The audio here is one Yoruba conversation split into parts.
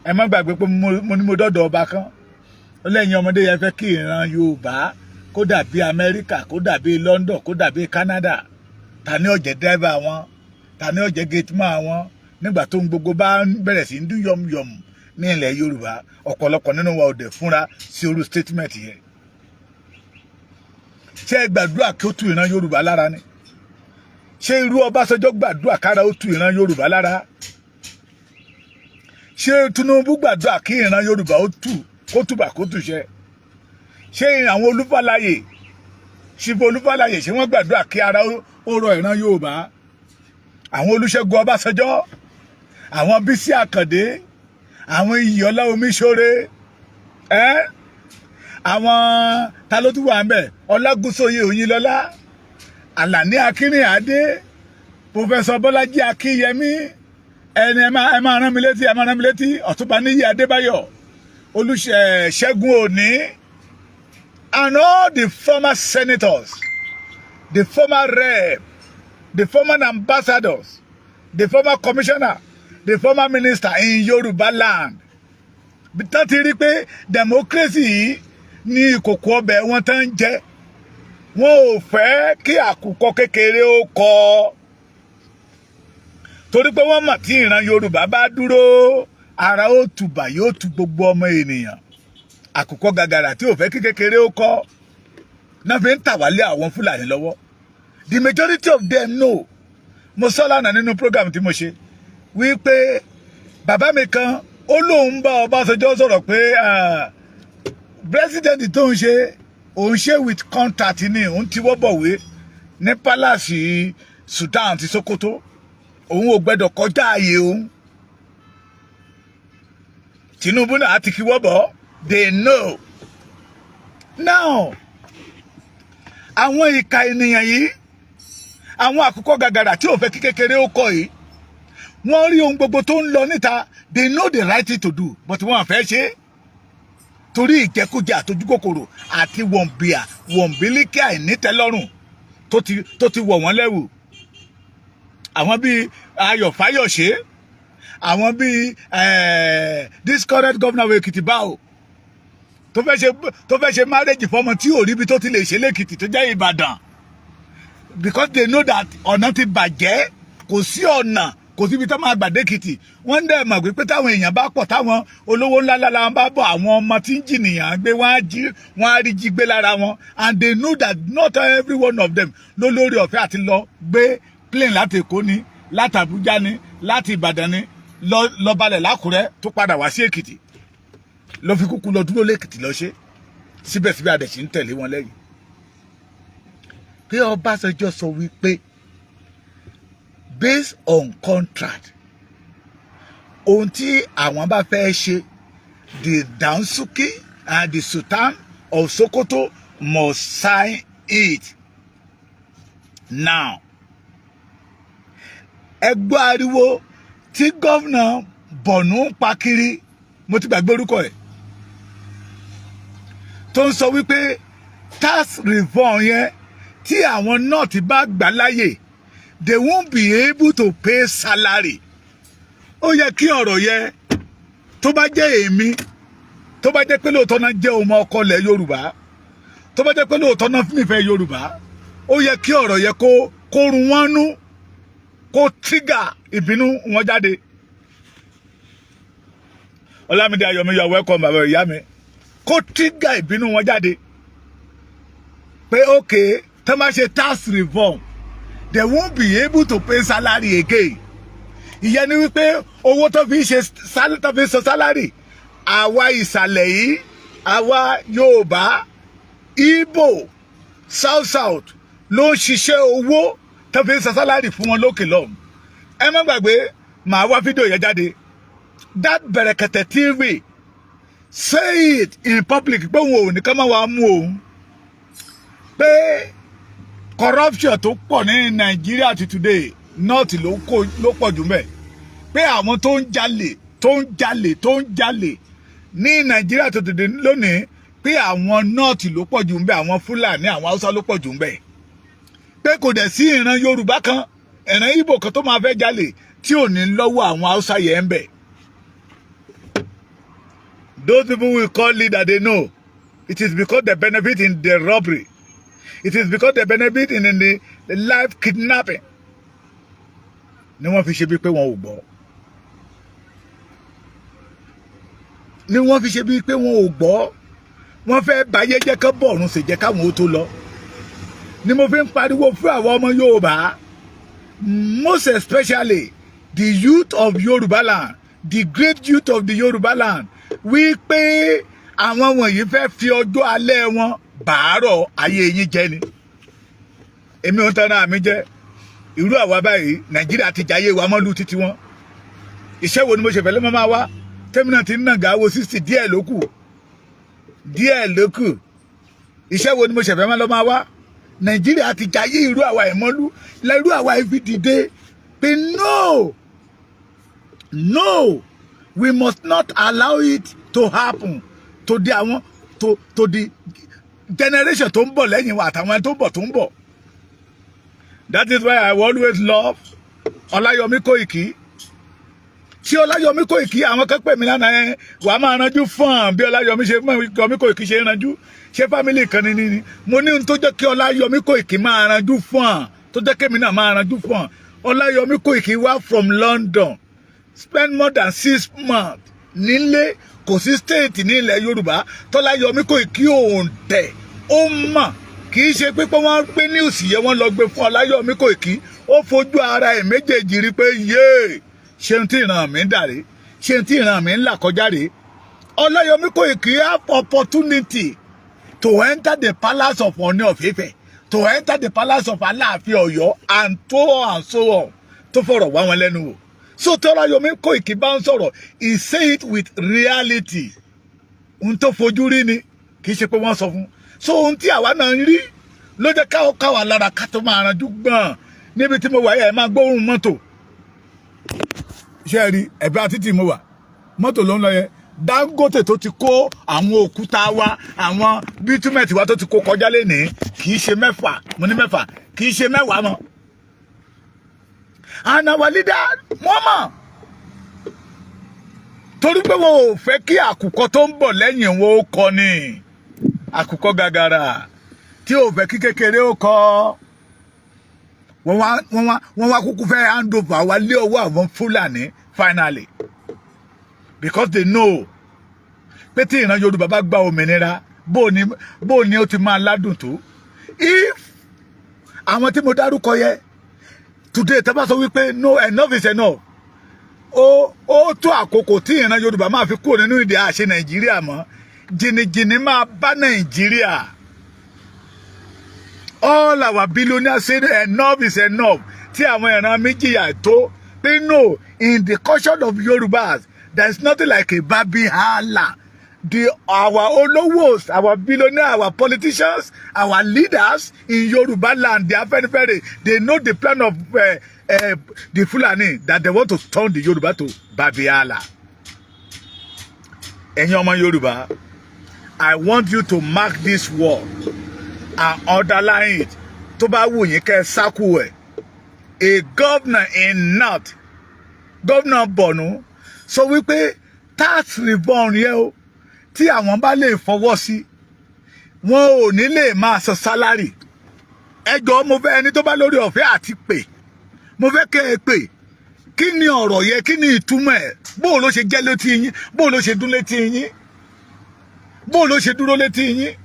Ẹ má gbàgbé pé mo ní mo dọ́dọ̀ ọba kan, ó lẹ́yìn ọmọdé yẹn fẹ́ kí ìran Yorùbá kó dàbí Amẹ́ríkà, kó dàbí London, kó dàbí Canada. Ta ni ó jẹ́ driver wọn? Ta ni ó jẹ́ gateman wọn nígbà tó ń gbogbo bá ń bẹ̀rẹ̀ sí ń dún yọmuyọ̀mù ní ilẹ̀ Yorùbá? Ọ̀pọ̀lọpọ̀ nínú wa ò dẹ̀ fúnra sí orú statement yẹn. Ṣé ẹ gbàdúrà kí ó tu ìran Yorùbá lára ni? Ṣé irú Ọbásanjọ́ gbàdúrà kára ó tu ìran Yorùbá lára? Ṣé Tinubu gbàdúrà kí ìran Yorùbá ó tù, kó tùbà, kó tùṣẹ? Ṣé àwọn Olúfàlàyé, ṣífò Olúfàlàyé, ṣé wọ́n gbàdúrà kí ara ó rọ ìran Yorùbá? Àwọn Olúṣẹ́gun Ọbásanjọ́, àwọn Bísí Àkàndé, àwọn Iyìọlá Omiṣore, ẹ àwọn ta ló tún wà ń bẹ? Ọlágúnsóyè Òyìnlọlá, Àlàní Akínrìnàdé, Professor Bọ́lájí Akínyẹmí, ẹni ẹ máa rán mi létí, ẹ máa rán mi létí, Ọ̀túnba Níyì Adébáyọ̀, Olúṣẹ́gun Òní, and all the former senators, the former rep, the former ambassadors, the former commissioner, the former minister in Yorùbá land tó ti rí pé democracy yìí ní ìkòkò ọbẹ̀ wọn tán ń jẹ, wọn ò fẹ́ kí àkùkọ kékeré ó kọ, torí pé wọ́n mọ̀ tí ìran Yorùbá bá dúró, ara ó tùbà, yóò tu gbogbo ọmọ ènìyàn. Àkùkọ gàgàrà tí ò fẹ́ kí kékeré ó kọ náà fi ń tà wálé àwọn Fúlàní lọ́wọ́. The majority of them know. Mo sọ lánàá nínú program tí mo ṣe wípé bàbá mi kan, ó lóun bá Ọbásanjọ́ sọ̀rọ̀ pé president tó ń ṣe, òun ṣe with contract ni, òun ti wọ́ bọ̀wé ní palace Sultan ti Sokoto, òun ò gbẹ́dọ̀ kọjá ààyè òun. Tinubu náà ti kí wọ́ bọ̀. They know now. Àwọn ìka ènìyàn yìí, àwọn àkùkọ gàgàrà tí ò fẹ́ kí kékeré ó kọ yìí, wọ́n rí ohun gbogbo tó ń lọ níta. They know the right thing to do, but wọ́n fẹ́ ṣe é torí ìjẹkújẹ àtojúkòkòrò àti wọ̀nbíà wọ̀nbílíkì, àìnítẹ́lọ́rùn tó ti wọ̀ wọ́n lẹ́wù. Àwọn bíi Ayọ̀ Fáyọ̀ṣe, àwọn bíi this current governor of Èkìtì báwo, tó fẹ́ ṣe marriage fọmọ tí ò ríbi tó ti lè ṣe lẹ́kìtì tó jẹ́ Ìbàdàn, because they know that ọ̀nà ti bàjẹ́, kò sí ọ̀nà, kò síbi tó máa gbàdé Èkìtì. Wọ́n ń dẹ̀ mọ̀ pé táwọn èèyàn bá pọ̀, táwọn olówó ńlá ńlá wọn bá bọ̀, àwọn ọmọ tí ń jìnnìyàn gbé, wọ́n á jí, wọ́n á rí jí gbé lára wọn. And they know that not every one of them ló lórí ọ̀fẹ́ àti lọ gbé plane láti Èkó ni, láti Àbújá ni, láti Ìbàdàn ni, lọ balẹ̀ lákùrẹ́ tó padà wá sí Èkìtì, lọ fi kúkú lọ dúró lẹ́kìtì lọ ṣe. Síbẹ̀síbẹ̀, àdẹ̀sí ń tẹ̀lé wọn lẹ́yìn pé Ọbásanjọ́ sọ wípé based on contract, ohun tí àwọn bá fẹ́ ṣe, the Dansuki and the Sultan of Sokoto must sign it now. Ẹ gbọ́ ariwo tí gómìnà Borno ń pa kiri, mo ti gbàgbé orúkọ ẹ̀, tó ń sọ wípé tax reform yẹn, tí àwọn North bá gbà láyè, they won't be able to pay salary. Ó yẹ kí ọ̀rọ̀ yẹn, tó bá jẹ́ èmi, tó bá jẹ́ pé lóòótọ́ náà jẹ́ ọmọ ọkọ ilẹ̀ Yorùbá, tó bá jẹ́ pé lóòótọ́ náà nífẹ̀ẹ́ Yorùbá, ó yẹ kí ọ̀rọ̀ yẹ kó run wọ́n nú, kó trigger ìbínú wọn jáde. Ọlámídé Ayọ̀mí, you are welcome, bàbá ìyá mi. Kó trigger ìbínú wọn jáde pé okay, tó máa ṣe tax reform, they won't be able to pay salary again. Ìyẹn ni wípé owó tó fi san salary àwa ìsàlẹ̀ yìí, àwa Yorùbá, Ìgbò, South South ló ń ṣiṣẹ́ owó tó fi san salary fún wọn lókè lọ́hùn. Ẹ má gbàgbé, màá wá fídíò yẹn jáde. That Bẹ̀rẹ̀kẹ̀tẹ̀ TV say it in public pé òun ò ní ká má wàá mú òun, pé corruption tó pọ̀ ní Nàìjíríà ti today, North ló kó ló pọ̀ jù mẹ́, pé àwọn tó ń jalè, tó ń jalè, tó ń jalè ní Nàìjíríà tó today lónìí, pé àwọn North ló pọ̀ jù mbẹ́, àwọn Fúlàní, àwọn Haúsá ló pọ̀ jù mbẹ́, pé kò dẹ̀ sí ìran Yorùbá kan, ìran Ìgbò kan tó máa fẹ́ jalè tí ò ní lọ́wọ́ àwọn Haúsá yẹn ń bẹ̀. Those people we call leader, they know it is because they benefit in the robbery. It is because they benefit in the life kidnapping ni wọ́n fi ṣe bí pé wọn ò gbọ́, ni wọ́n fi ṣe bí pé wọn ò gbọ́. Wọ́n fẹ́ báyé jẹ́ kán bọ̀run sì jẹ́ káwọn ó tó lọ. Ni mo fi ń pariwo fún àwọn ọmọ Yorùbá, most especially the youth of Yorùbá land, the great youth of the Yorùbá land, wípé àwọn wọ̀nyí fẹ́ fi ọjọ́ alẹ́ wọn bàárọ̀ ayé yín jẹ́ ni. Èmi ò ń tan náà mi jẹ́. Irú àwa báyìí, Nàìjíríà ti jayé wa mọ́lú títí wọn. Iṣẹ́ wo ni mo ṣe fẹ́ lé mọ́ máa wá tẹ́mi náà ti ń nàgà wo 60, díẹ̀ ló kù, díẹ̀ ló kù. Iṣẹ́ wo ni mo ṣe fẹ́ máa lọ máa wá? Nàìjíríà ti jayé irú àwa ìmọ̀lú lẹ́rú àwa ifi dìde pé no, no, we must not allow it to happen to the àwọn to the generation tó ń bọ̀ lẹ́yìn wa àtàwọn tó ń bọ̀ tó ń bọ̀. That is why I always love Ọláyọmí Kóìkì. Tí Ọláyọmí Kóìkì, àwọn kan pè mí lánàá, ẹ wàá máa ranjú fún un bí Ọláyọmí ṣe Yọmí Kóìkì ṣe ń ranjú. Ṣé family kan ní? Mo ní ohun tó jẹ́ kí Ọláyọmí Kóìkì máa ranjú fún un, tó jẹ́ kémi náà máa ranjú fún un. Ọláyọmí Kóìkì wá from London, spend more than 6 months nílé. Kò sí state ní ilẹ̀ Yorùbá tọ́láyọmí Kóìkì òun tẹ̀ ó mọ̀. Kì í ṣe pé pé wọ́n gbé news yẹn, wọ́n lọ gbé fún Ọláyọmí Kóìkì. Ó fojú ara ẹ̀ méjèèjì rí pé yéè, ṣé tí ìran mi ń dàrí, ṣé tí ìran mi ń là kọjá rèé. Ọláyọmí Kóìkì have opportunity to enter the palace of Ọọ̀ni of Ifẹ̀, to enter the palace of Aláàfin Ọ̀yọ́ and so on and so on, tó fọ̀rọ̀ wá wọn lẹ́nu wò. So tí Ọláyọmí Kóìkì bá ń sọ̀rọ̀, he say it with reality. Ohun tó fojú rí ni, kì í ṣe pé wọ́n sọ fún. So ohun tí àwa náà ń rí ló jẹ́ káwọ́ káwa lára ká tó máa ranjú gbọ̀n. Níbi tí mo wà yẹ, ẹ máa gbóhùn mọ́tò. Ṣé ẹ rí ẹ̀bá títì mo wà, mọ́tò ló ń lọ yẹn. Dangote tó ti kó àwọn òkúta wa, àwọn bitumen wa tó ti kó kọjá lénìí, kì í ṣe 6, mo ní 6, kì í ṣe 10 mọ́. And our leader, wọ́n mọ̀, torí pé wọn ò fẹ́ kí àkùkọ tó ń bọ̀ lẹ́yìn wọn ó kọ ni àkùkọ gàgàrà tí ò fẹ́ kí kékeré ó kọ. Wọ́n wá kúkú fẹ́ hand over wa lé ọwọ́ àwọn Fúlàní finally, because they know pé tí ìran Yorùbá bá gba òmìnira, bó ni ó ti máa ládùn tó. If àwọn tí mo dárúkọ yẹ today, tá bá sọ wípé no, enough is enough, ó tó àkókò tí ìran Yorùbá máa fi kúrò nínú ìdí àṣẹ Nàìjíríà mọ́, jìnnìjìnnì máa bá Nàìjíríà. All our billionaires say enough is enough. Tí àwọn ìran méjìyà tó pé no, in the culture of Yorùbás, there is nothing like a babiala. The our olówós, our billionaires, our politicians, our leaders in Yoruba land, the Afenifere, they know the plan of the Fulani, that they want to turn the Yoruba to babiala. Ẹ̀yin ọmọ Yorùbá, I want you to mark this word and underline it. Tó bá wù yín, kẹ́ ẹ sákù ẹ̀. A governor in north, governor Borno, sọ wípé tax reform yẹn o, tí àwọn bá lè fọwọ́ sí, wọn ò ní lè máa san salary. Ẹ jọ̀ọ́, mo fẹ́ ẹni tó bá lórí ọ̀fẹ́ àti pè, mo fẹ́ kẹ́ ẹ pè. Kí ni ọ̀rọ̀ yẹn? Kí ni ìtumọ̀ ẹ̀? Bó ló ṣe jẹ́ létí yín? Bó ló ṣe dún létí yín? Bó ló ṣe dúró létí yín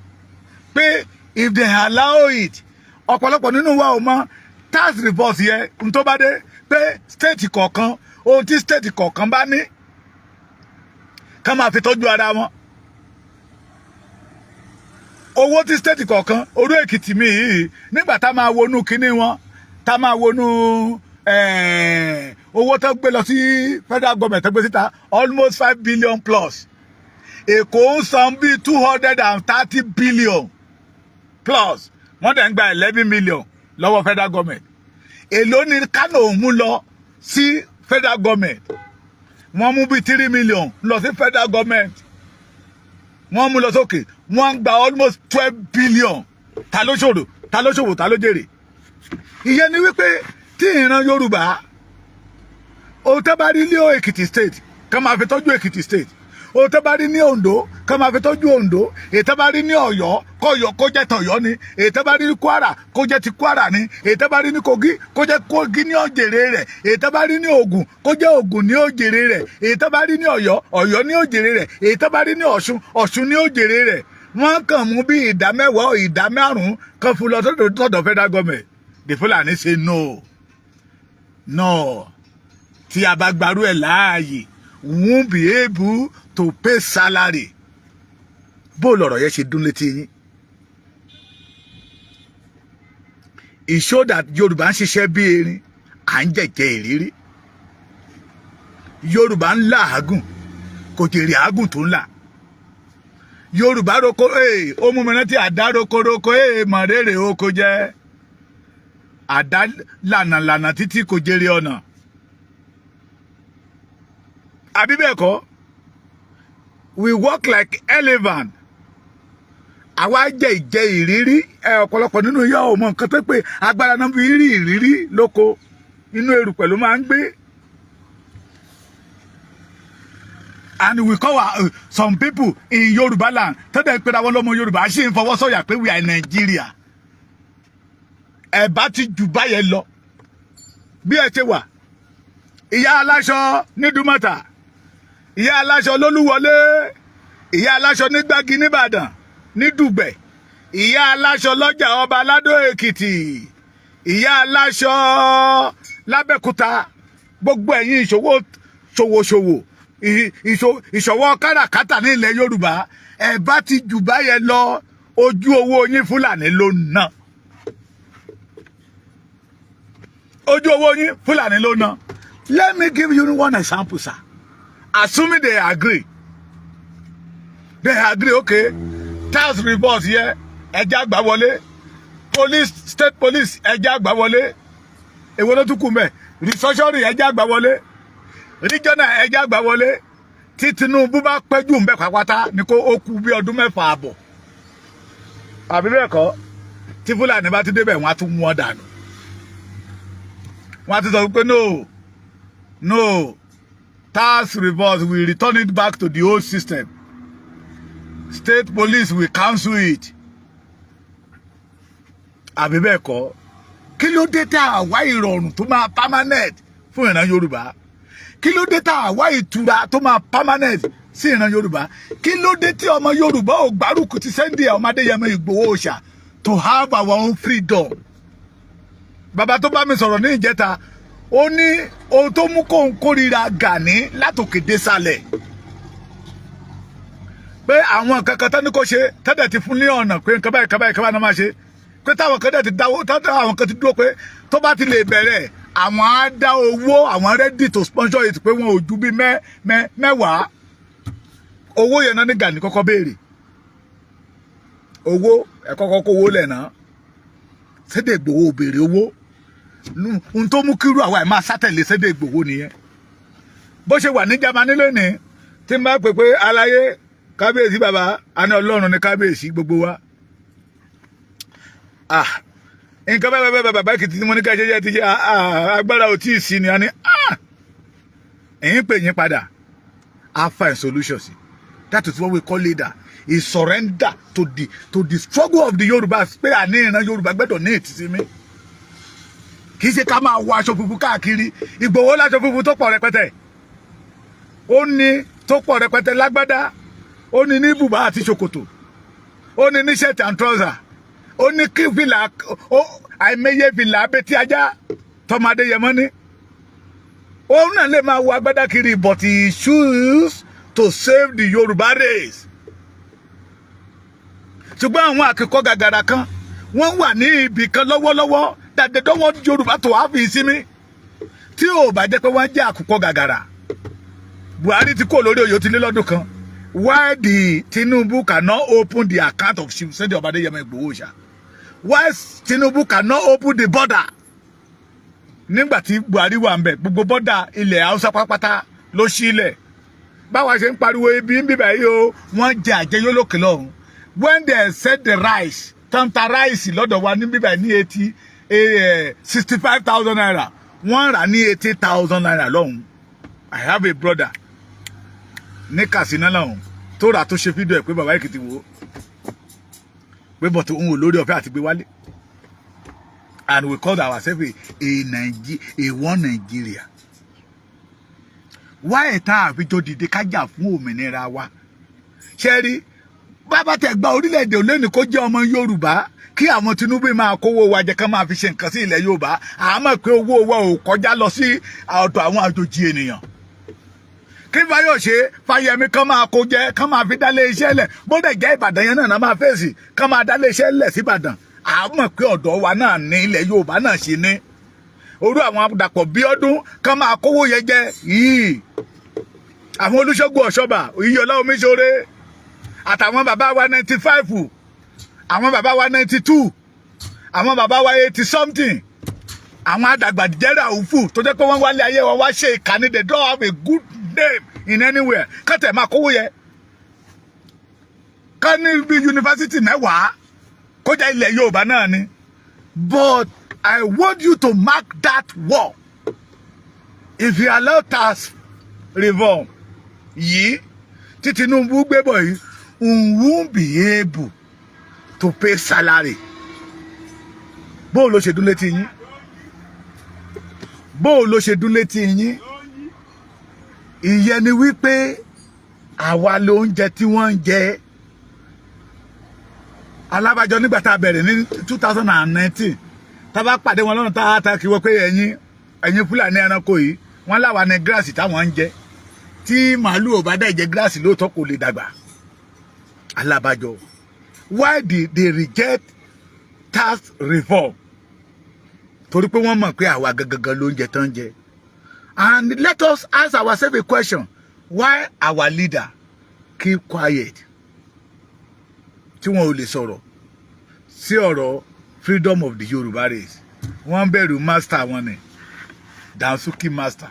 pé if they allow it? Ọ̀pọ̀lọpọ̀ nínú wa ò mọ tax reform yẹn n tó bá dé pé state kọ̀ọ̀kan, ohun tí state kọ̀ọ̀kan bá ní ká máa fi tọ́jú ara wọn, owó tí state kọ̀ọ̀kan. Orú Èkìtì mi yìí, nígbà tá máa wọnú kinní wọn, tá máa wọnú owó tó gbé lọ sí federal government, tó gbé síta, almost 5 billion plus. Èkó ń san bíi 230 billion plus. Wọ́n dẹ̀ ń gba 11 million lọ́wọ́ federal government. Èló ni Kánò mú lọ sí federal government? Wọ́n mú bíi 3 million lọ sí federal government. Wọ́n mú lọ sókè, wọ́n ń gba almost 12 billion. Ta ló ṣòro? Ta ló ṣòwò? Ta ló jèrè? Ìyẹn ni wípé tí ìran Yorùbá, ohun tó bá rí lé Èkìtì state, ká máa fi tọ́jú Èkìtì state. Ohun tó bá rí ní Oǹdó, kó máa fi tọ́jú Oǹdó. Èyí tó bá rí ní Ọ̀yọ́, kọ́yọ́ kó jẹ́ tọ̀yọ́ ni. Èyí tó bá rí ní Kwara, kó jẹ́ ti Kwara ni. Èyí tó bá rí ní Kogi, kó jẹ́ Kogi ní òjèrè rẹ̀. Èyí tó bá rí ní Ògùn, kó jẹ́ Ògùn ní òjèrè rẹ̀. Èyí tó bá rí ní Ọ̀yọ́, Ọ̀yọ́ ní òjèrè rẹ̀. Èyí tó bá rí ní Ọ̀ṣun, Ọ̀ṣun ní òjèrè rẹ̀. Wọ́n kàn mú bí 10%, 5% kan fún lọ sọ́dọ̀ federal government. The Fulani say no, no. Tí a bá gbarú ẹ̀ láàyè, won't be able to pay salary. Bó lọ̀rọ̀ yẹn ṣe dún létí yín? It show that Yorùbá ń ṣiṣẹ́ bí erin, à ń jẹ̀jẹ̀ ìrírí. Yorùbá ń làágùn, kò jèrè àágùn tó ń là. Yorùbá roko ee, ó mú mi rántí àdá rokoroko ee, mọ̀rẹ́rẹ́ oko jẹ́ àdá lànàlànà títí kò jèrè ọ̀nà. Àbí bẹ́ẹ̀ kọ́? We work like elephant, àwa jẹ ìjẹ ìrírí. Ẹ ọ̀pọ̀lọpọ̀ nínú yọ ò mọ nǹkan tó pé agbára náà fi rí ìrírí lóko, inú erùpẹ̀ ló máa ń gbé. And we call our, some people in Yorùbá land tẹ́lẹ̀ pé àwọn ọlọ́mọ Yorùbá ṣì ń fọwọ́ sọ̀yà pé we are in Nigeria. Ẹ̀ bá ti jù báyẹn lọ bí ẹ ṣe wà. Ìyá aláṣọ ní Dúmọ̀tà, ìyá aláṣọ lólúwọlé, ìyá aláṣọ ní Gbági nìbàdàn, ní Dùgbẹ̀, ìyá aláṣọ lọ́jà ọba ládó Èkìtì, ìyá aláṣọ lábẹ́òkúta, gbogbo ẹ̀yin ìṣòwò ṣòwòṣòwò, ìṣòwò káràkátà ní ilẹ̀ Yorùbá, ẹ̀ bá ti jù báyẹn lọ. Ojú owó yín, Fúlàní ló ná. Ojú owó yín, Fúlàní ló ná. Let me give you one example, sir. Assuming they agree, they agree, okay, tax report yẹ, ẹjẹ àgbà wọlé. Police, state police, ẹjẹ àgbà wọlé. Èwo ló tún kù mẹ? Restructuring, ẹjẹ àgbà wọlé. Regional, ẹjẹ àgbà wọlé. Tí Tinubu bá pẹ́jù ń bẹ pàápàá ni kó ó kú bí ọdún 6.5, àbí bẹ́ẹ̀ kọ́? Tí Fúlàní bá ti débẹ̀, wọ́n á tún wọ́n dànù. Wọ́n á ti sọ pé no, no, tax reverse, we return it back to the old system. State police, we cancel it. Àbí bẹ́ẹ̀ kọ́? Kí ló dé tá a wá ìrọ̀rùn tó máa permanent fún ìran Yorùbá? Kí ló dé tá a wá ìtura tó máa permanent sí ìran Yorùbá? Kí ló dé tí ọmọ Yorùbá ò gbárùkù ti Sunday ọmọ Adéyẹmọ Ìgbòho Òòṣà to have our own freedom? Bàbá tó bá mi sọ̀rọ̀ ní ìjẹta, ó ní ohun tó mú kóun kórìíra Gani látòkè désàlẹ̀, pé àwọn kankan tó ní kó ṣe tẹ́tẹ̀ ti fún ní ọ̀nà pé nǹkan báyìí, nǹkan báyìí, nǹkan báyìí náà máa ṣe, pé táwọn kan dẹ̀ ti dáwó, táwọn kan ti dúró pé tó bá ti lè bẹ̀rẹ̀, àwọn á dá owó, àwọn ready to sponsor it, pé wọn ò ju bí mẹ́wàá. Owó yẹn náà ní Gani kọ́kọ́ béèrè owó. Ẹ kọ́kọ́ kówó lẹ̀ náà. Sunday Igboho ò béèrè owó. Ohun tó mú kírú àwa ẹ̀ máa sátẹ̀lé Sunday Igboho nìyẹn. Bó ṣe wà ní Jámánì lónìí, tí n bá pè pé aláyé kábíyèsí, bàbá àní Ọlọ́run ní kábíyèsí gbogbo wa. Ah, nǹkan bẹ́ẹ̀ bẹ́ẹ̀, bàbá Èkìtì tí mo ní ká ṣe jẹ́ ti ṣe, agbára ò tí ì sí ni. A ní ẹ̀yìn pè yín padà, á find solution sí. That is what we call leader. He surrender to the struggle of the Yorùbá, pé àní ìran Yorùbá gbẹ́dọ̀ ní ìtìsímí. Kì í ṣe ká máa wọ aṣọ funfun káàkiri. Ìgbòho láṣọ funfun tó pọ̀ rẹpẹtẹ, ó ní tó pọ̀ rẹpẹtẹ lágbádá, ó ní ní bùbá àti ṣòkòtò, ó ní ní shirt and trouser, ó ní kí fìlà, ó àìmọye fìlà abetí ajá tọmọdé yẹmọ ní. Òun náà lè máa wọ agbádá kiri, but he choose to save the Yorùbá race. Ṣùgbọ́n àwọn àkẹ́kọ̀ọ́ gàgàrà kan, wọ́n wà ní ibì kan lọ́wọ́lọ́wọ́ that they don't want Yorùbá to have ìsinmi. Tí ò bá jẹ́ pé wọ́n jẹ́ àkùkọ gàgàrà, Buhari ti kó lórí oyè, ó ti lé lọ́dún kan. Why the Tinubu cannot open the account of Chief Sunday Adéyẹmọ Ìgbòho Òòṣà? Why Tinubu cannot open the border? Nígbà tí Buhari wà ń bẹ̀, gbogbo border ilẹ̀ Haúsá pátápátá ló sílẹ̀. Báwa ṣe ń pariwo ibi ń bíbẹ̀ yìí o, wọ́n jẹ àjẹyó lókè lọ́hùn. When they sell the rice, tán ta rice lọ́dọ̀ wa ní bíbẹ̀ ní 65,000 naira, wọ́n rà ní ₦80,000 lọ́hùn. I have a brother Ní Katsina lọ́hùn tó rà, tó ṣe fídíò ẹ̀ pé bàbá Èkìtì wò ó pé bọ̀tò òun ò lórí ọ̀fẹ́ àti gbé wálé. And we called ourselves a one Nigeria. Why tá a fi jọ dìde kájà fún òmìnira wa? Ṣe rí bàbá tẹ gba orílẹ̀-èdè olónìí, kó jẹ́ ọmọ Yorùbá, kí àwọn Tinubu máa kówó wa jẹ, ká máa fi ṣe nǹkan sí ilẹ̀ Yorùbá, àmọ́ pé owó wa ò kọjá lọ sí ọ̀dọ̀ àwọn àjòjì ènìyàn. Kí Fáyọ̀ṣe, Fáyẹmí kán máa kó jẹ, kán máa fi dálé iṣẹ́ lẹ̀, bó dẹ̀ jẹ́ Ìbàdàn yẹn náà máa fèsì, kán máa dálé iṣẹ́ lẹ̀ sí Ìbàdàn, àmọ́ pé ọ̀dọ̀ wa náà ní ilẹ̀ Yorùbá náà ṣe ní orú àwọn Dàpọ̀ Bíọ́dún, kán máa kówó yẹn jẹ yìí, àwọn Olúṣẹ́gun Ọ̀ṣọ́bà, Iyọlá Omiṣore, àtàwọn bàbá wa 95, àwọn bàbá wa 92, àwọn bàbá wa 80 something, àwọn àdàgbà jẹ́rà òfù tó jẹ́ pé wọ́n wálé ayé wọn wá ṣe ìkànnì. They don't have a good name in anywhere. Kọ́tẹ̀ máa kówó yẹ ká ní bí yunifásitì 10 kó jẹ́ ilẹ̀ Yorùbá náà ni. But I want you to mark that war. If you allow tax reform yìí tí Tinubu gbé bọ̀ yìí, won't be able to pay salary. Bóò ló ṣe dún létí yín? Bóò ló ṣe dún létí yín? Ìyẹn ni wípé àwa lóúnjẹ tí wọ́n ń jẹ. Alábàjọ, nígbà tá a bẹ̀rẹ̀ ní 2019, tá a bá pàdé wọn lọ́nà, tá a ta kí wọ́n pé ẹ̀yin Fúlàní ẹranko yìí, wọ́n láwa ní grass táwọn ń jẹ. Tí màálù ò bá dẹ̀ jẹ grass lóòótọ́, kò lè dàgbà. Alábàjọ, why did they reject tax reform? Torí pé wọ́n mọ̀ pé àwa gangan ló ń jẹ tán jẹ. And let us ask ourselves a question: why our leader keep quiet, tí wọn ò lè sọ̀rọ̀ sí ọ̀rọ̀ freedom of the Yorùbá race? Wọ́n ń bẹ̀rù master wọn ni, Dansuki master,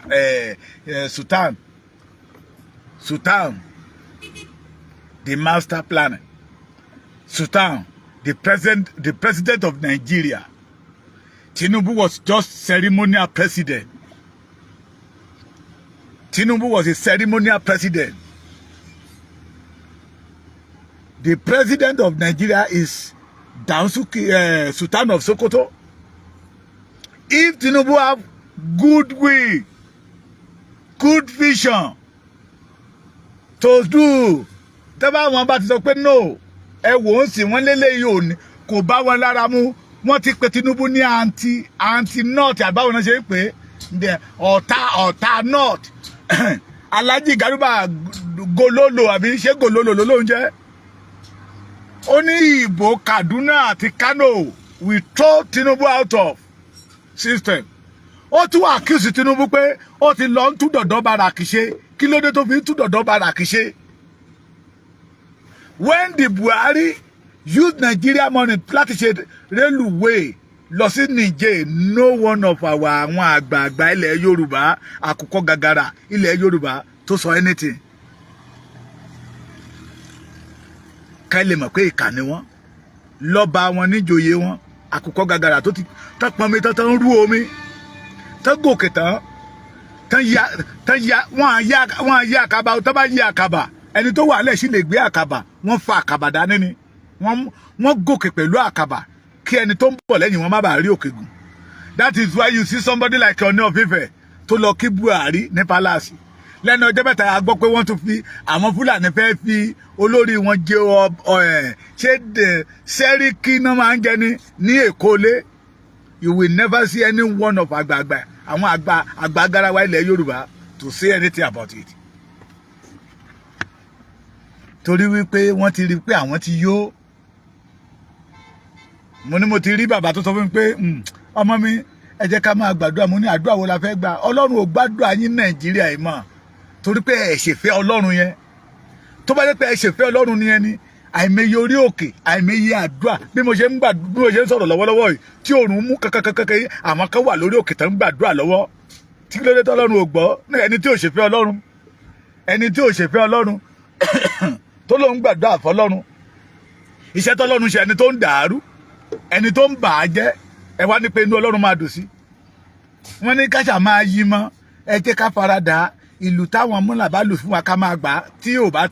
Sultan, Sultan the master planner, Sultan the president of Nigeria. Tinubu was just ceremonial president. Tinubu was a ceremonial president. The president of Nigeria is Dansuki, Sultan of Sokoto. If Tinubu have good will, good vision to do, tẹ́ bá wọn bá ti sọ pé no, ẹ wò ó sì wọ́n lélẹ́yìí, ò ní kò bá wọn lára mu. Wọ́n ti pe Tinubu ní anti north, àbáwọn náà ṣe ń pè é, ọ̀tá north. Alhaji Garuba Gololo, àbí ṣé Gololo ló ló ń jẹ́? Ó ní ìbò Kaduna àti Kano, we throw Tinubu out of system. Ó tún accuse Tinubu pé ó ti lọ ń tú dọ̀dọ̀ barrack ṣe. Kí ló dé tó fi ń tú dọ̀dọ̀ barrack ṣe when the Buhari use Nigeria money láti ṣe railway lọ sí Niger? No one of our àwọn àgbààgbà ilẹ̀ Yorùbá, àkùkọ gàgàrà ilẹ̀ Yorùbá tó sọ anything. Ká lè mọ̀ pé ìkà ni wọ́n, lọ́ba wọn, níjòyè wọn, àkùkọ gàgàrà tó ti tán pọnmi tán, tán rú omi tán, gòkè tán tán ya tán ya, wọ́n á yá àkàbà. Tó bá yí àkàbà, ẹni tó wà lẹ̀ sì lè gbé àkàbà. Wọ́n fa àkàbà dání ni. Wọ́n gòkè pẹ̀lú àkàbà kí ẹni tó ń bọ̀ lẹ́yìn wọn má bàa rí òkè gùn. That is why you see somebody like Ọọ̀ni of Ifẹ̀ tó lọ kí Buhari ní palace lẹ́nu ọjọ́ mẹ́ta. A gbọ́ pé wọ́n tún fi àwọn Fúlàní fẹ́ fi olórí wọn jẹ ọ ẹ, ṣé sẹ́ríkì náà máa ń jẹ ní Èkó lé. You will never see any one of àgbààgbà, àwọn àgbà àgbà garawa ilẹ̀ Yorùbá to say anything about it, torí wípé wọ́n ti rí i pé àwọn ti yó. Mo ní mo ti rí bàbá tó sọ fún mi pé, "Ọmọ mi, ẹ jẹ́ ká máa gbàdúrà." Mo ní, "Àdúrà wo la fẹ́ gbà? Ọlọ́run ò gbàdúrà yín Nàìjíríà yìí mọ́, torí pé ẹ ṣèfẹ́ Ọlọ́run yẹn. Tó bá jẹ́ pé ẹ ṣèfẹ́ Ọlọ́run yẹn ni, àìmọye orí òkè, àìmọye àdúrà, bí mo ṣe ń gbà, bí mo ṣe ń sọ̀rọ̀ lọ́wọ́lọ́wọ́ yìí, tí òòrùn mú kankankankan, àwọn kan wà lórí òkè tó ń gbàdúrà lọ́wọ́. Tí kí ló dé tọ́lọ́run ò gbọ́? Ẹni tí ò ṣèfẹ́ Ọlọ́run, ẹni tí ò ṣèfẹ́ Ọlọ́run tó lóun gbàdúrà fọlọ́run, iṣẹ́ tọ́lọ́run ṣe, ẹni tó ń dàrú, ẹni tó ń bà á jẹ́, ẹ wá ní pé inú Ọlọ́run máa dùn sí. Wọ́n ní káṣà máa yí mọ́, ẹ jẹ́ ká fara dà á. Ìlú táwọn múlà bá lù fún wa, ká máa gbà á, tí ò bá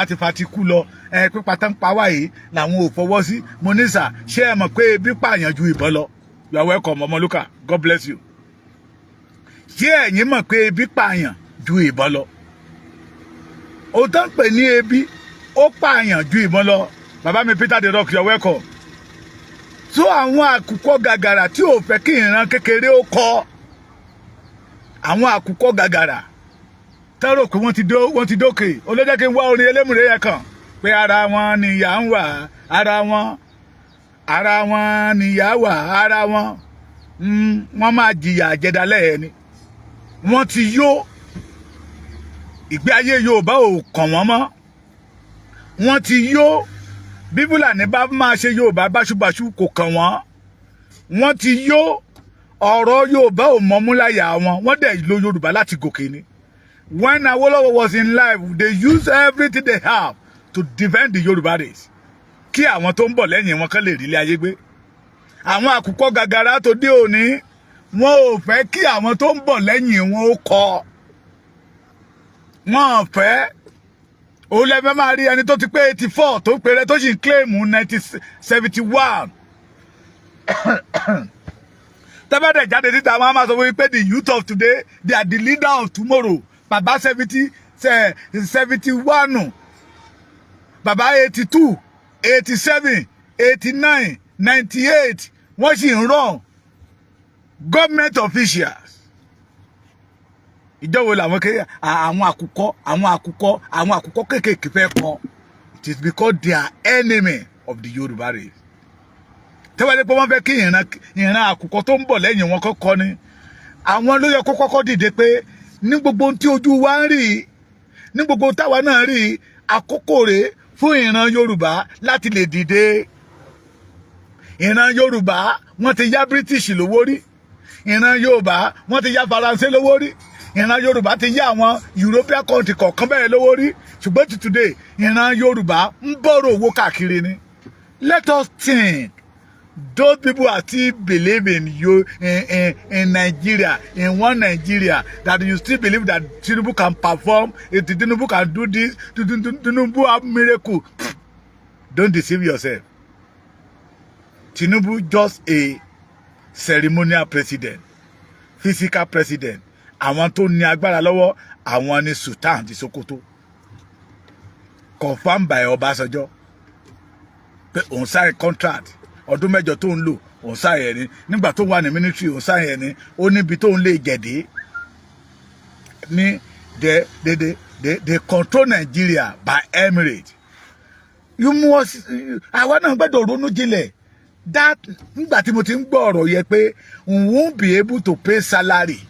ti fa ti kú lọ. Ẹ pípa tán pa wá yìí làwọn ò fọwọ́ sí. Mo ní, "Sir, ṣé ẹ mọ̀ pé ebi pààyàn ju ìbọn lọ?" You are welcome, Ọmọlúkà, God bless you. Ṣé ẹ̀yin mọ̀ pé ebi pààyàn ju ìbọn lọ? Òun tó ń pè ní ebi, ó pààyàn ju ìbọn lọ. Bàbá mi Peter the Rock, you are welcome. Tó àwọn àkùkọ gàgàrà tí ò fẹ́ kí ìran kékeré ó kọ, àwọn àkùkọ gàgàrà tẹ́rò pé wọ́n ti dókè olójẹ́, kí n wá orin Elémùrè yẹn kàn pé ara wọn nìyà ń wà, ara wọn, ara wọn nìyà wà, ara wọn. Wọ́n máa jìyà àjẹdálẹ̀ ẹ̀ ni. Wọ́n ti yó, ìgbé ayé Yorùbá ò kàn wọ́n mọ́. Wọ́n ti yó. Bí Fúlàní bá máa ṣe Yorùbá báṣubàṣu, kò kàn wọ́n. Wọ́n ti yó, ọ̀rọ̀ Yorùbá ò mọ́múláyà wọn. Wọ́n dẹ̀ lo Yorùbá láti gòkè ni. When Awolowo was in life, they used everything they have to defend the Yorùbá race, kí àwọn tó ń bọ̀ lẹ́yìn wọn kán lè rí ilé ayé gbé. Àwọn àkùkọ gàgàrà tó dé òní, wọn ò fẹ́ kí àwọn tó ń bọ̀ lẹ́yìn wọn ó kọ. Wọn ò fẹ́. Òun lẹ́fẹ́ máa rí ẹni tó ti pé 84, tó péré, tó sì ń claim 1971. Tẹ́bẹ̀dẹ̀ jáde níta, wọn á máa sọ fún mi pé the youth of today, they are the leader of tomorrow. Bàbá 71, bàbá 82, 87, 89, 98, wọ́n sì ń run government officials. Ìjọ wo làwọn kéde àwọn àkùkọ, àwọn àkùkọ kéékèèké fẹ́ kọ? It is because they are enemy of the Yorùbá race. Tẹ́wọ́n pé wọ́n fẹ́ kí ìran àkùkọ tó ń bọ̀ lẹ́yìn wọn kọ́kọ́ ni, àwọn ló yẹ kó kọ́kọ́ dìde pé ní gbogbo ohun tí ojú wa ń rí, ní gbogbo táwa náà rí, àkókò rèé fún ìran Yorùbá láti lè dìde. Ìran Yorùbá, wọ́n ti yá British lówó rí. Ìran Yorùbá, wọ́n ti yá Faransé lówó rí. Ìran Yorùbá ti yá àwọn European country kọ̀ọ̀kan bẹ́ẹ̀ lówó rí. Ṣùgbọ́n ti today, ìran Yorùbá ń bọ̀rọ̀ owó káàkiri ni. Let us think. Those people are still believe in you, in Nigeria, in one Nigeria, that you still believe that Tinubu can perform, if Tinubu can do this, Tinubu have miracle. Don't deceive yourself. Tinubu just a ceremonial president, physical president. Àwọn tó ní agbára lọ́wọ́, àwọn ni Sultan ti Sokoto, confirmed by Ọbásanjọ́ pé òun sign contract ọdún 8 tó ń lò. Òun sign ẹ̀ ní nígbà tó wà ní military, òun sign ẹ̀ ní ó níbi tó ń lè jẹ̀dé ní. They control Nigeria by emirate. You must, àwa náà gbọ́dọ̀ ronú jinlẹ̀ that nígbà tí mo ti ń gbọ́ ọ̀rọ̀ yẹ pé we won't be able to pay salary,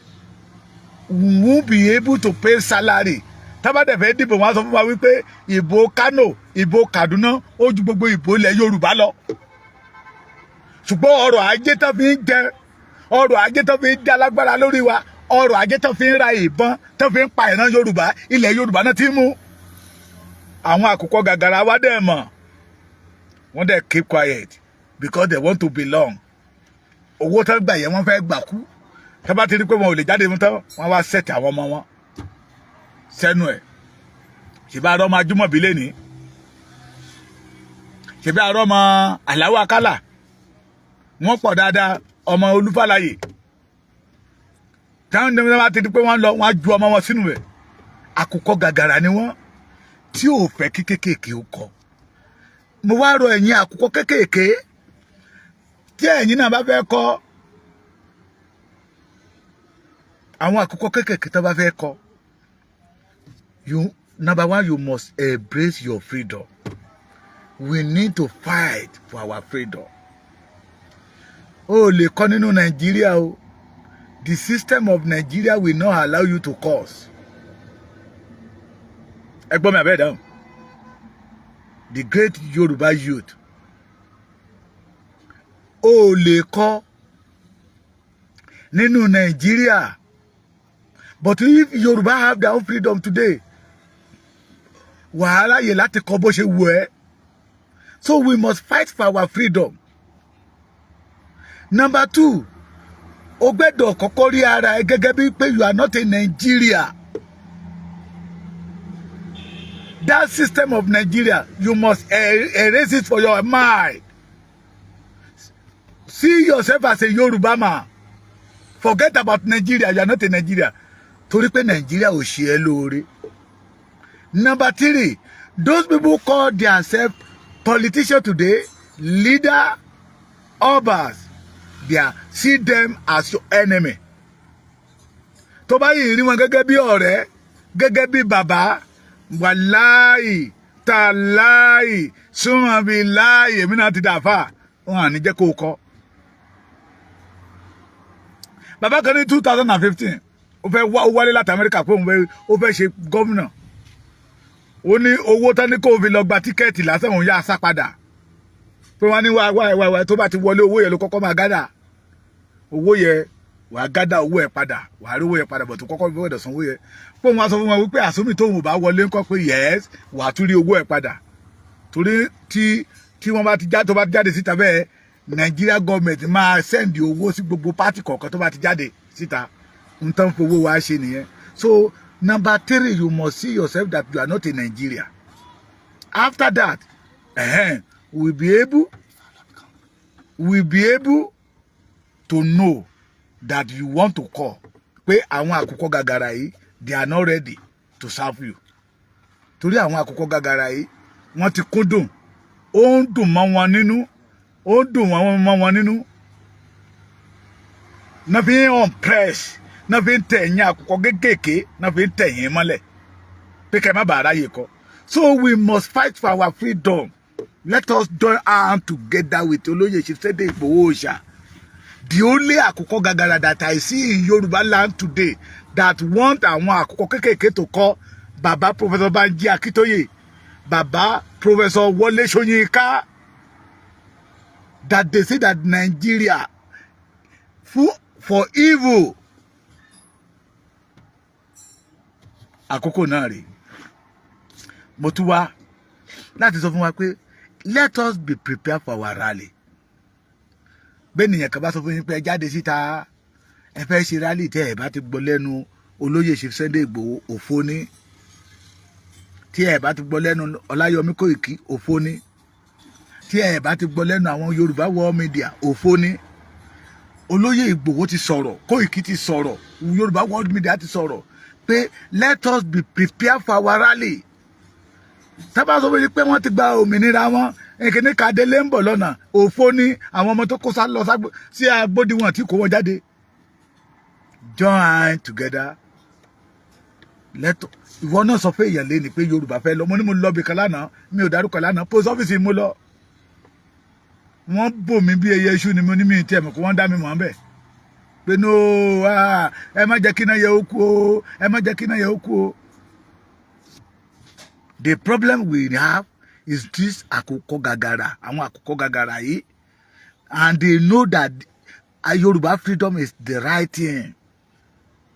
we won't be able to pay salary. Tábàdẹ̀ fẹ́ dìbò, wọn á sọ fún wa wípé ìbò Kano, ìbò Kaduna, ó ju gbogbo ìbò ilẹ̀ Yorùbá lọ. Ṣùgbọ́n ọrọ̀ ajé tó fi ń jẹ, ọrọ̀ ajé tó fi ń dá lágbára lórí wa, ọrọ̀ ajé tó fi ń ra ìbọn tó fi ń pa ìran Yorùbá, ilẹ̀ Yorùbá náà ti mú. Àwọn àkùkọ gàgàrà wa dẹ̀ mọ̀, wọ́n dẹ̀ keep quiet because they want to belong. Owó tó gbà yẹn, wọ́n fẹ́ gbà kú. Tó bá ti rí pé wọn ò lè jáde mú tán, wọ́n wá set àwọn ọmọ wọn sẹ́nu ẹ̀. Ṣèbí arọ́ ọmọ Ajímọ̀bí lẹ́ni, ṣèbí arọ́ ọmọ Àlàó Akálà, wọ́n pọ̀ dáadáa, ọmọ Olúfàlàyé. Táwọn ẹni bá ti di pé wọ́n lọ, wọ́n á ju ọmọ wọn sínú ẹ̀. Àkùkọ gàgàrà ni wọ́n tí ò fẹ́ kí kéékèèké ó kọ. Mo wá rọ ẹ̀yin àkùkọ kéékèèké, tí ẹ̀yin náà bá fẹ́ kọ́, àwọn àkùkọ kéékèèké tó bá fẹ́ kọ́, you, number one, you must embrace your freedom. We need to fight for our freedom. O lè kọ́ nínú Nàìjíríà o. The system of Nigeria will not allow you to curse. Ẹ gbọ́ mi àbẹ́ dáhùn. The great Yorùbá youth, o lè kọ́ nínú Nàìjíríà. But if Yorùbá have their own freedom today, wàhálà yè láti kọ́ bó ṣe wù ẹ́. So we must fight for our freedom. Number two, o gbẹ́dọ̀ kọ́kọ́ rí ara ẹ gẹ́gẹ́ bí pé you are not a Nigeria. That system of Nigeria, you must erase it for your mind. See yourself as a Yoruba man. Forget about Nigeria. You are not a Nigeria, torí pé Nigeria ò ṣe ẹ́ lóore. Number three, those people call themselves politicians today, leader, obas, they are see them as your enemy. Tó bá yìí rí wọn gẹ́gẹ́ bí ọ̀rẹ́, gẹ́gẹ́ bí bàbá, wàláì tàláì súnmọ́ bí láì, èmi náà ti dà fà wọn à ní jẹ́ kó o kọ́. Bàbá kan ní 2015, ó fẹ́ wá, ó wálé láti Amẹ́ríkà pé òun fẹ́, ó fẹ́ ṣe gómìnà. Ó ní owó tán ní kó o fi lọ gba ticket lásán, òun yá sá padà, pé wọ́n ní wá wá wá wá, tó bá ti wọlé, owó yẹn ló kọ́kọ́ máa gather owó yẹn, wàá gather owó ẹ̀ padà, wàá rí owó yẹn padà bọ̀, tó kọ́kọ́ gbọ́dọ̀ sanwó yẹn. Pé òun wá sọ fún wọn wípé àsómì tóun ò bá wọlé ńkọ́? Pé yes, wàá tún rí owó ẹ̀ padà, torí tí wọ́n bá ti já, tó bá ti jáde síta bẹ́ẹ̀, Nàìjíríà gọọmẹ̀ntì máa send owó sí gbogbo party kọ̀ọ̀kan tó bá ti jáde síta. N tán fowó wa ṣe nìyẹn. So number three, you must see yourself that you are not in Nigeria. After that, we be able to know that you want to call pé àwọn àkùkọ gàgàrà yìí, they are not ready to serve you, torí àwọn àkùkọ gàgàrà yìí, wọ́n ti kúndùn, ó ń dùn mọ́ wọn nínú, ó ń dùn mọ́ wọn nínú náà, fi ń oppress náà, fi ń tẹ̀ ẹ̀yìn àkùkọ kéékèèké náà, fi ń tẹ̀ yín mọ́lẹ̀ pé kẹ́ má bàa ráyè kọ́. So we must fight for our freedom. Let us join hand together with Olóyè Sunday Igboho Òòṣà, the only àkùkọ gàgàrà that I see in Yorùbá land today that want àwọn àkùkọ kéékèèké tó kọ́. Bàbá Professor Banji Akíntóyè, bàbá Professor Wọlé Ṣóyínká, that they say that Nigeria for evil. Àkókò náà rèé, mo tún wá láti sọ fún wa pé let us be prepared for our rally. Bẹ́ẹ̀ nìyẹn kan bá sọ fún yín pé ẹ jáde síta, ẹ fẹ́ ṣe rally, tẹ́ ẹ bá ti gbọ́ lẹ́nu olóyè Chief Sunday Igboho, òfo ní. Tí ẹ bá ti gbọ́ lẹ́nu Ọláyọmí Kóìkí, òfo ní. Tí ẹ bá ti gbọ́ lẹ́nu àwọn Yorùbá World Media, òfo ní. Olóyè Ìgbòho ti sọ̀rọ̀, Kóìkí ti sọ̀rọ̀, Yorùbá World Media ti sọ̀rọ̀ pé let us be prepared for our rally. Tábà sọ fún mi pé wọ́n ti gba òmìnira wọn, ìkíní kadélé ń bọ̀ lọ́nà, òfo ní. Àwọn ọmọ tó kó sá lọ sí agbódiwọ̀n tí kò wọ́n jáde, join together. Let ìwọ náà sọ fún èèyàn lé ní pé Yorùbá fẹ́ lọ. Mo ní mo lọ bìkan lánàá, mi ò dárúkọ lánàá, post office mo lọ, wọ́n bò mí bí ẹyẹ iṣu ni. Mo ní mi tiẹ̀ mọ̀ kó wọ́n dá mi mọ̀ ọ́n pé no, ẹ má jẹ́ kí iná yẹ ó kú o, ẹ má jẹ́ kí iná yẹ ó kú o. The problem we have is this àkùkọ gàgàrà, àwọn àkùkọ gàgàrà yìí, and they know that Yorùbá freedom is the right thing.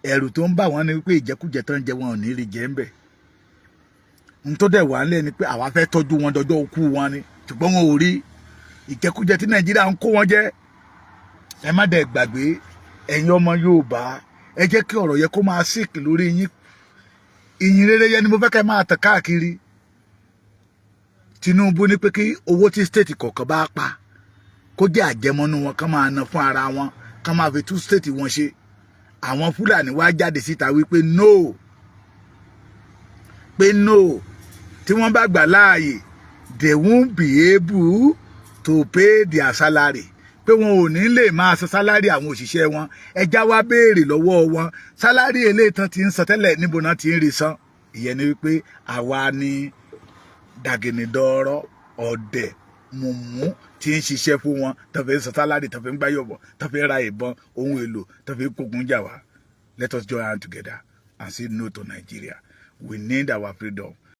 Ẹ̀rù tó ń bà wọ́n ni wípé ìjẹkújẹ tó ń jẹ, wọn ò ní rí jẹ ń bẹ̀. N tó dẹ̀ wà ńlẹ̀ ni pé àwa fẹ́ tọ́jú wọn dọjọ́ òkú wọn ni, ṣùgbọ́n wọn ò rí ìjẹkújẹ tí Nàìjíríà ń kó wọn jẹ. Ẹ má dẹ̀ gbàgbé, ẹ̀yin ọmọ Yorùbá, ẹ jẹ́ kí ọ̀rọ̀ yẹ kó máa sink lórí yín. Ìyìn rere yẹn ni mo fẹ́ kẹ́ máa tàn káàkiri. Tinubu ní pé kí owó tí state kọ̀ọ̀kan bá pa kó jẹ́ àjẹmọ́nú wọn, kán máa ná fún ara wọn, kán máa fi tún state wọn ṣe. Àwọn Fúlàní wá jáde síta wípé no, pé no, tí wọ́n bá gbà láàyè, they won't be able to pay their salary, pé wọn ò ní lè máa san salary àwọn òṣìṣẹ́ wọn. Ẹja wá béèrè lọ́wọ́ wọn, salary eléyìí tán ti ń san tẹ́lẹ̀, níbo náà ti ń rí san? Ìyẹn ni wípé àwa ni dàgìnìdọ̀rọ̀ ọ̀dẹ̀ mùmú tí ń ṣiṣẹ́ fún wọn, tó fi ń san salary, tó fi ń gbáyọ̀bọ̀, tó fi ń ra ìbọn, ohun èlò tó fi ń kógun jà wá. Let us join hand together and say no to Nigeria. We need our freedom.